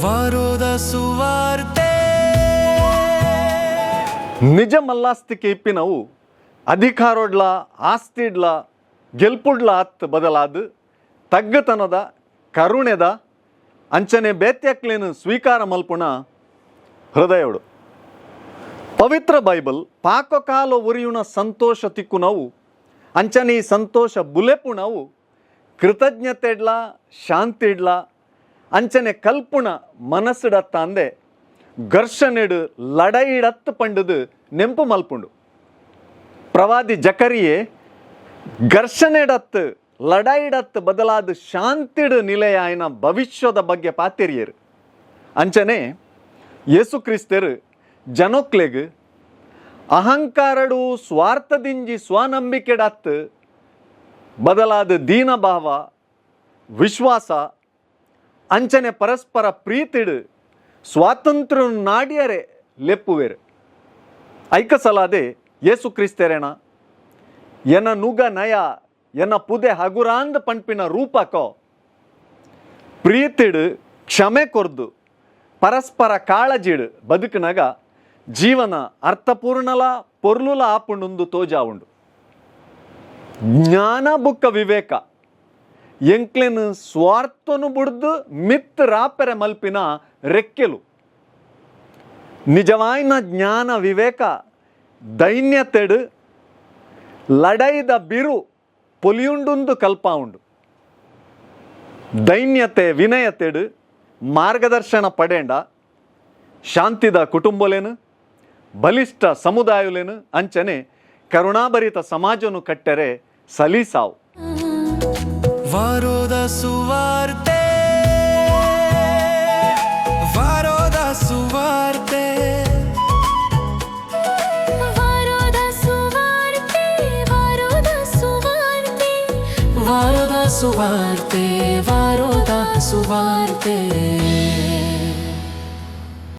ವಾರೋದ ಸುವಾರ್ತೆ. ನಿಜ ಮಲ್ಲಾಸ್ತಿಕೆ ಇಪ್ಪಿನವು ಅಧಿಕಾರೊಡ್ಲ, ಆಸ್ತಿಡ್ಲ, ಗೆಲ್ಪುಡ್ಲ ಅತ್, ಬದಲಾದ ತಗ್ಗತನದ, ಕರುಣೆದ, ಅಂಚನೆ ಬೇತ್ಯಕ್ಲೇನು ಸ್ವೀಕಾರ ಮಲ್ಪುಣ ಹೃದಯೋಡು. ಪವಿತ್ರ ಬೈಬಲ್ ಪಾಕಕಾಲ ಒರಿಯುಣ ಸಂತೋಷ ತಿಕ್ಕುನವು, ಅಂಚನೆ ಈ ಸಂತೋಷ ಬುಲೆಪುಣವು ಕೃತಜ್ಞತೆಡ್ಲ, ಶಾಂತಿಡ್ಲ, ಅಂಚನೆ ಕಲ್ಪುಣ ಮನಸ್ಸುಡತ್ತಾಂದೆ ಘರ್ಷಣೆಡು ಲಡೈಡತ್ತು ಪಂಡದು ನೆಂಪು ಮಲ್ಪುಂಡು. ಪ್ರವಾದಿ ಜಕರಿಯೇ ಘರ್ಷಣೆಡತ್ತು, ಲಡಾಯಿಡತ್ತು ಬದಲಾದ ಶಾಂತಿಡು ನಿಲೆಯಾಯಿನ ಭವಿಷ್ಯದ ಬಗ್ಗೆ ಪಾತೆರಿಯರು. ಅಂಚನೆ ಯೇಸು ಕ್ರಿಸ್ತರು ಜನೊಕ್ಲೆಗ್ ಅಹಂಕಾರಡು, ಸ್ವಾರ್ಥದಿಂಜಿ ಸ್ವನಂಬಿಕೆಡತ್ತು ಬದಲಾದ ದೀನಭಾವ, ವಿಶ್ವಾಸ, ಅಂಚನೆ ಪರಸ್ಪರ ಪ್ರೀತಿಡು ಸ್ವಾತಂತ್ರ್ಯ ನಾಡಿಯರೆ ಲೆಪ್ಪುವೆರು. ಐಕಸಲಾದೆ ಯೇಸು ಕ್ರಿಸ್ತರೇಣ ಎನ ನುಗ ನಯ, ಎನ ಪುದೆ ಹಗುರಾಂದ್ ಪಂಪಿನ ರೂಪಕೋ ಪ್ರೀತಿಡು, ಕ್ಷಮೆ ಕೊರ್ದು, ಪರಸ್ಪರ ಕಾಳಜಿಡು ಬದುಕಿನಾಗ ಜೀವನ ಅರ್ಥಪೂರ್ಣಲ, ಪೊರ್ಲುಲ ಆಪುಂಡುಂದು ತೋಜಾವುಂಡು. ಜ್ಞಾನ ಬುಕ್ಕ ವಿವೇಕ ಎಂಕ್ಲೆನ್ ಸ್ವಾರ್ಥನು ಬುಡ್ದು ಮಿತ್ ರಾಪೆರೆ ಮಲ್ಪಿನ ರೆಕ್ಕೆಲು. ನಿಜವಾಯಿನ ಜ್ಞಾನ ವಿವೇಕ ದೈನ್ಯತೆಡು ಲಡೈದ ಬಿರು ಪೊಲಿಯುಂಡುಂದು ಕಲ್ಪ ಉಂಡು. ದೈನ್ಯತೆ ವಿನಯತೆಡು ಮಾರ್ಗದರ್ಶನ ಪಡೇಂಡ ಶಾಂತಿದ ಕುಟುಂಬಲೇನು, ಬಲಿಷ್ಠ ಸಮುದಾಯಲೇನು, ಅಂಚನೆ ಕರುಣಾಭರಿತ ಸಮಾಜನು ಕಟ್ಟರೆ ಸಲೀಸಾವು. ವಾರೋದ ಸುವಾರ್ತೆ, ವಾರೋದ ಸುವಾರ್ತೆ. ವಾರೋದ ಸುವಾರ್ತೆ, ವಾರೋದ ಸುವಾರ್ತೆ. ವಾರೋದ ಸುವಾರ್ತೆ, ವಾರೋದ ಸುವಾರ್ತೆ.